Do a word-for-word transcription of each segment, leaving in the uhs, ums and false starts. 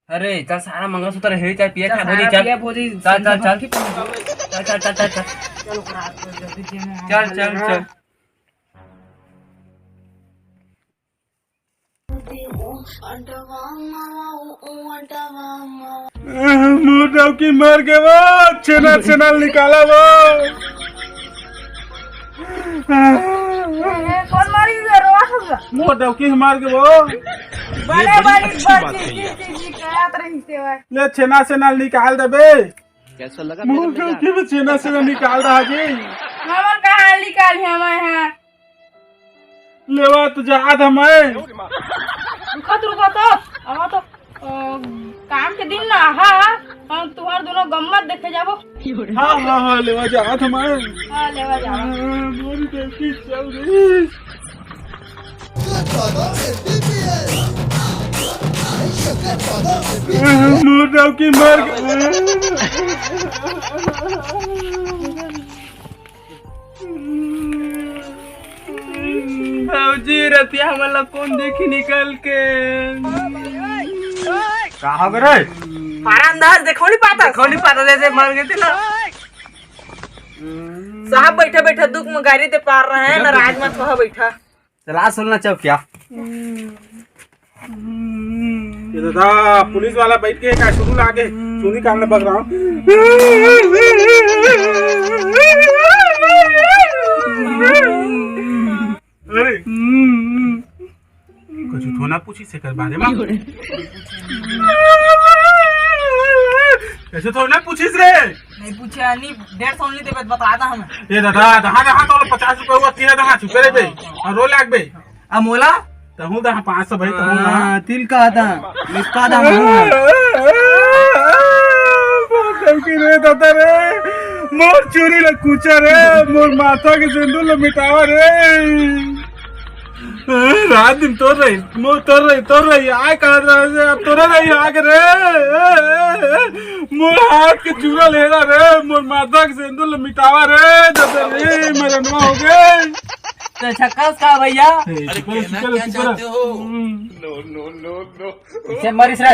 अरे चल, सारा मंगलसूत्र हे, चल पिया चल, खा भोजी, सारा चल। पिया भोजी, चल, चल, चल। चल, चल, चल, चल। चल, ओकरा हाथ में जल्दी जेब में चल, चल, चल। मोर डौकी मर गे वो, छेना छेना निकाला वो। ए, कौन मारी गे रो? मोर डौकी मर गे वो। बड़े बड़ी बात है। ले छेना छेना निकाल देबे। कैसा लगा मोर डौकी में छेना छेना निकाल रहा जी। हमन कहाँ निकाल है, मैं है। लेवा तो जात हमै। रुको तो, रुको तो, अब तो अ, काम के दिन ना हा, हम तुहार दोनों गम्मत देखे जाबो। हाँ, हाँ, हाँ, लेवा जात हमै। हाँ, लेवा जात। हाँ, मोर डौकी चल रही। मोर डौकी मर गे। भौजी, रतिया हमन ला कोन देखी निकल के? का हो गे रे? पारा अंधार, देखो नहीं पाता। देखो नहीं पाता, जैसे मर गए थे ना। साहब बैठा बैठा दुख में गारी दे पार रहे हैं, नाराज मत हो बैठा। चला सुनना चौकिया। ये दादा, पुलिस वाला बैठ के का सुरू लागे, सुनी कान में बग रहा हूँ। अरे, कुछ थोड़ा पूछी से कर बारे में। ऐसे थोड़ा पूछिस रे। नहीं पूछे, नहीं, डेढ़ सौ नहीं देबे, बता दा हम। ए दादा, दहा, दहा तो पचास रुपया हुआ, तीन दहा चुपे रे बे। और रो लाग बे। आ मोला? तहूँ दहा पाँच सौ भाई, तहूँ दहा। हाँ, तिल का दा, लिखा दा मोला। मोर डौकी रे दादा रे, मोर चूरी ले कुचा रे, मोर माथा के सिंदूर ले मिटावा रे। ए, रात दिन तोर रही, मोर तोर रही, तोर रही, आय कहा रहे, अब तोरे रही आगे रे। ए, ए, ए, मोर हाथ के चूरा ले रहा रे, मोर माथा के सिंदूर ले मिटावा रे, जब रे मरनवा हो गए। तो छक्का उसका भैया। ए, अरे शुक्र, कहना शुक्र, क्या शुक्र। चाहते हो? हम्म। No, no, no, no। इसे मरिस रे।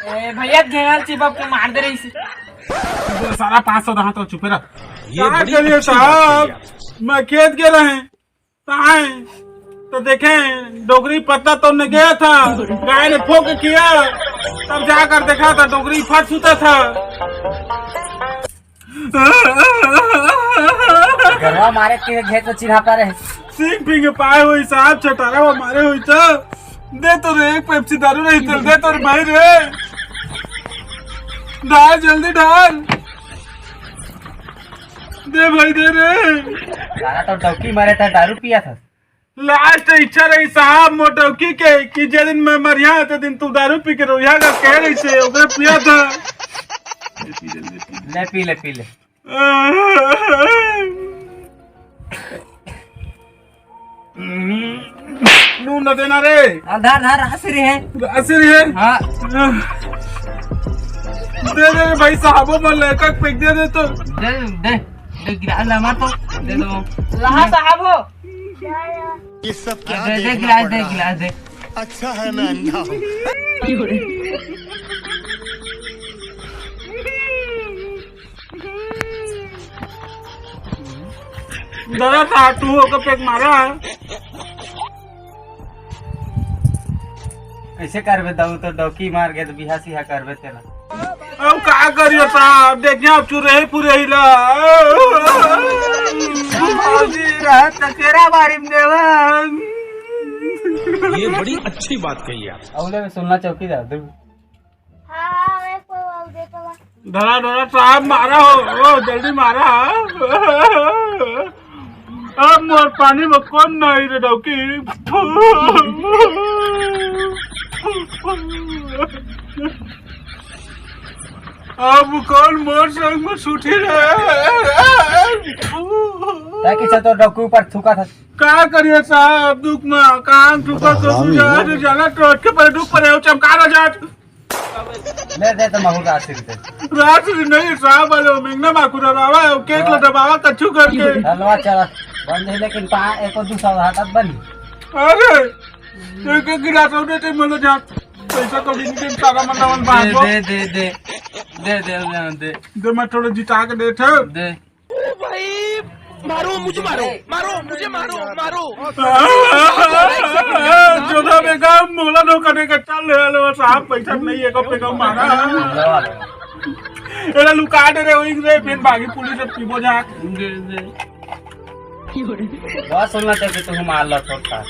ए, भैया, घेरल चिपक के मार दे रही से। सारा पाँच सौ दहा तो चुपे रह। ये का बड़ी करिए अच्छी बात साहब, कही आप। मैं खेत गे रहे, आए तो देखे डोकरी पत्ता तोड़ने गया था, गाय ने फोक किया, तब जाकर देखा था डोकरी फट सुता था। गरवा मारे के घेत में चिन्हा पा रहे। सिंग पिंग पाए हुई साहब, छटारा वो मारे हुई तो दे तो रे, एक पेप्सी दारू नहीं चल, दे तो रे भाई रे, ढाल जल्दी ढाल, दे भाई दे रे। साला तो डौकी मारे था, दारू पिया था। लास्ट इच्छा रही साहब मोटौकी के कि जे दिन मैं मरिया ते दिन तू दारू पी के रोइया का कह रही से ओकरे पिया था। ले पी, ले पी, ले। नून न देना रे। हाँ, धार, धार, आसिर है। आसिर है। हाँ। दे दे भाई साहबों में लेकर फेंक दे दे तो। दे, दे, दे गिरा ले हमार तो। दे दो। लहा साहब हो। ये सब क्या दे, दे देखना गिलास, पड़ दे रहा गिलास, है? दे। अच्छा है मैं अंधा हूँ। दादा साहब, तू ओकर पेक मारा है। कैसे करबे दाऊ, तो डौकी मार के तो बिहा सिहा करबे तेला। अब का करियो साहब, देखिए अब चुरही पुरही ला। भौजी रहे त केरा बारी में देवन। ये बड़ी अच्छी बात कही आप। अउले में सुनना चौकीदार, दू। हाँ, हाँ, मैं कोई और देता हूँ। धरा, धरा, साहब मारा हो, ओ, जल्दी मारा। अब मोर पानी में कौन नहीं रे डौकी। अब कौन मोर संग में सुती रे? ताकि से तो डौकी ऊपर थूका था। का करिए साहब, दुख में काम थूका तो हरामी सुझाव हो। जो जाना तो अटके पर दुख पर है, चमका ना जात। ले दे तो महू राशि दे। राशि नहीं साहब, वाले मेंगना माकुरा बाबा है, केक हाँ। लगा बाबा कच्चू करके। हलवा चला बंद है, लेकिन पा एको दू सौ हाथ बन। अरे एक एक गिलास और देते, मतलब, जा। पैसा कौड़ी नहीं दे, सारा मन मन बाहर दे, दो। दे, दे, दे। दे, दे, दे, दे। दे, मैं थोड़ा जिता के देते। दे। ओ भाई, मारो, मुझे मारो, मारो, मुझे मारो, मारो। जोधा बेगम, मोला नो करे के चल ले लो साहब, पैसा नहीं है, को पे को मारा। एला लुका दे रे, ओइंग रे, फिर भागी पुलिस से पीबो जा। दे, दे। बहुत सुनना चाहिए तुम मार लो छोटका।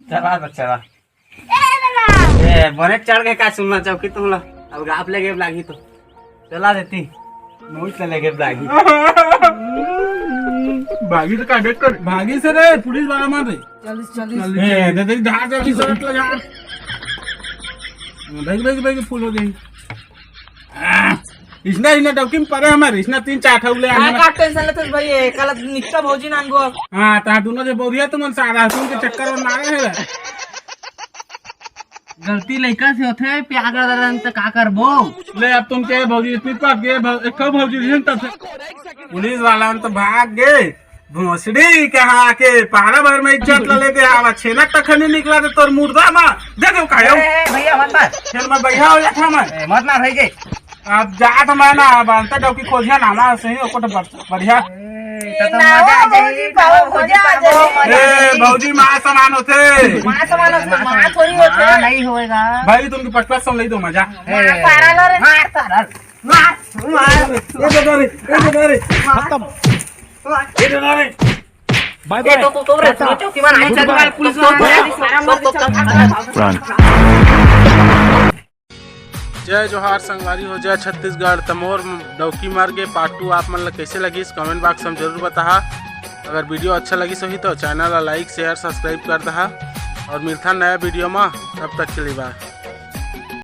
चला तो चला। ए, बने चढ़ के का सुनना चौकी तुम ला। अब गाप ले गेब लागी तो चला देती। मोहित ले गेब लागी। भागी तो का देख कर। भागी से रे, पुलिस वाला मार रे। चालीस, चालीस। ए, दे दे, धार जल्दी शर्ट लगा। भाई, भाई, भाई, फुल हो गई। इसने, इसने डौकी में परे हमर, इसने तीन चार ठा ले का, आने। का टेंशन लेते भाई, ये काला निक्का भौजी नान गो। हाँ, ता दोनों जे बोरिया तुमन सारा सुन के चक्कर में मारे है। गलती लइका से होथे, प्यार करन त का करबो? ले, अब तुम के भौजी इतनी पट गए, भौ-, एक ठो भौजी रिहन तब से। पुलिस वाला तो भाग गए। भोसड़ी कहाँ के पारा भर में इज्जत ला लेके आवा, छेना तक नहीं निकला तो तोर मुर्दा मा दे दो कायो। ए, ए, भैया मत मार। फिर मैं भैया हो जाता मैं। ए, मत मार भाई के। अब जात मैं ना, अब अंतर डौकी खोजिया ना, ना सही, ओको तो बढ़-, बढ़िया। ए, तो, तो ना मजा आ हो जाई, भौजी, ना हो, बहुत भौजी, मजा आ पागल, जाई। मजा आ ए, जाई। भौजी माँ समान होथे। माँ समान होथे, माँ थोड़ी होथे। माँ नहीं होएगा। भाई, तुमके पचपन सौ ले दो मजा। माँ सारा लो रे। मार सारा। मार, मार। ए, दे दो रे, ए, दे दो रे। खत्म। ए, दे दो रे। बाय बाय। तो, तो, तो रे, टाटा। चौकी में नहीं गुड चल बाय। रहा है, पुलिस वाला तो, तो, सारा मार के तो, चल रहा है। Run। जय जोहार संगवारी हो, जय छत्तीसगढ़। त मोर डौकी मार के पार्ट टू आप मन ला कैसे लगिस, कमेंट बॉक्स में जरूर बताहा। अगर वीडियो अच्छा लगिस होही तो चैनल ला लाइक, शेयर, सब्सक्राइब कर दहा और मिलथा नया वीडियो में। तब तक के लिए बाय।